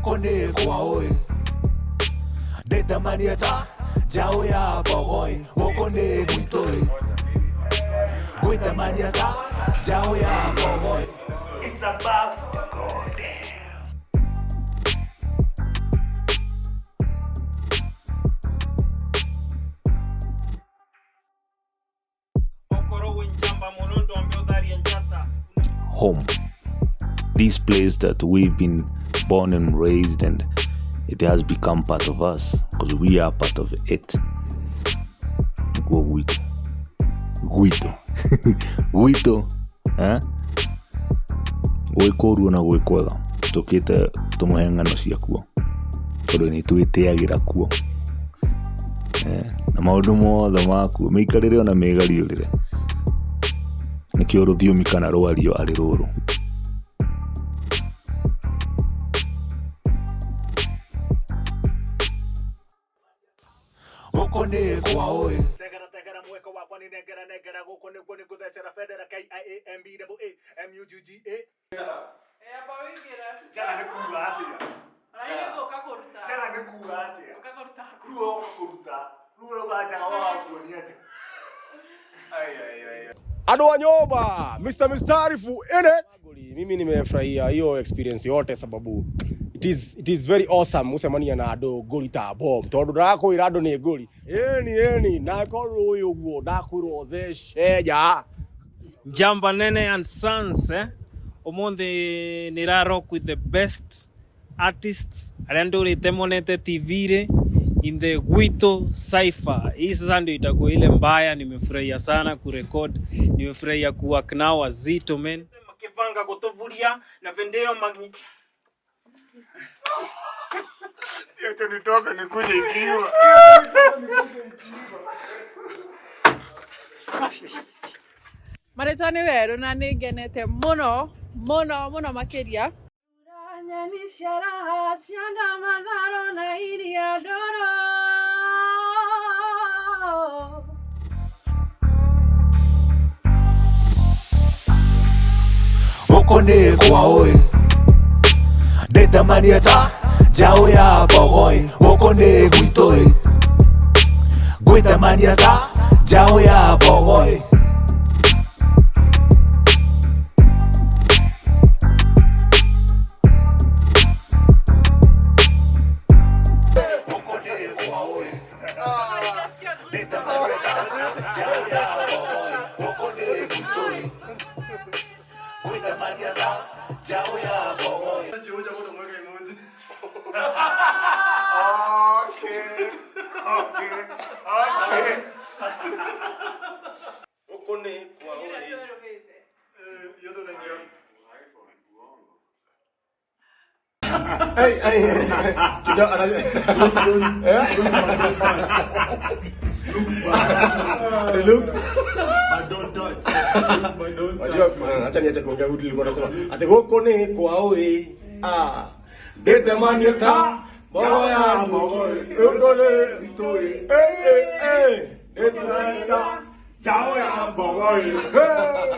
Gũkũ nĩ kwao ĩ. Ndĩtemanie ta njaũ ya mbogo ĩ. Gũkũ nĩ gwitũ ĩ. Ngwĩtemania ta njaũ ya mbogo ĩ. It's about to go down. Home. This place that we've been born and raised, and it has become part of us because we are part of it. Nĩkuo gwitũ. Gwitũ. Gwitũ. Eh? Gwĩ kũũru ona gwĩ kwega tũkĩte tũmũhe ng'ano ciakuo tondũ nĩ twĩtĩagĩra kuo. Eh? Na maũndũ mothe makuo mĩikarĩre ona mĩgariũrĩre nĩkĩo rũthiomi kana rwario arĩ rũrũ. Gũkũ nĩ kwao ĩ. Tegera tegera mweko wakwa ni nengera nengera gũkũ nĩguo nĩ ngũthecera bendera K I A M B A A M U G G A. Amba wĩingĩre. Njaga nĩ kuga atĩa? Ũrarĩ gũka kũruta. Njaga nĩ kuga atĩa? Ũka kũruta. Rĩu woka kũruta. Rĩu ũrauga njaga woka kuonia njaga. Andũ wa nyumba, Mr. Mistarifu in it. Mimi nimefurahia hiyo experience yote sababu it is very awesome gucemania na andũ ngũri ta bomb tondu ndakwĩra andũ nĩ ngũri ĩni ĩni na korwo ũyũ ũguo ndakwĩrwo theceja. Njamba Nene and Sons, eh? Umuthi nira rock with the best artists aria ndurite monete TV ri in the Gwito Cypher. Hii sasa ndio itakuwa ile mbaya. Nimefurahia sana kurecord, nimefurahia kuwork nao wazito men. Makivanga kutuvuria na vendeo magni. Acha nitoke nikuje ikiwa. Marĩtwa nĩ werũ na nĩ ngenete mũno mũno mũno makĩria. Nyeni cia raha cianda matharo na iria ndoro. Gũkũ nĩ kwao ĩ. Ndĩtemanie ta njaũ ya mbogo ĩ. Gũkũ nĩ gwitũ ĩ. Ngwĩtemania ta njaũ ya mbogo ĩ. Gũkũ nĩ kwao ĩ. Ndĩtemanie ta njaũ ya mbogo ĩ. Gũkũ nĩ gwitũ ĩ. Ngwĩtemania ta njaũ ya mbogo ĩ. Okay. Okay. Okay. Gũkũ nĩ kwao ĩ. Hey, hey, hey. Eh? Look. But don't touch. But don't Wajua, acha niache kuongea vitu nilikuwa nasema. Ati gũkũ nĩ kwao ĩ. Ah. Ndĩtemanie ta mbogo ya mbogo ĩ. Gũkũ nĩ gwitũ ĩ. Eh, eh, eh. Ndĩtemanie ta njaũ ya mbogo ĩ. Hey.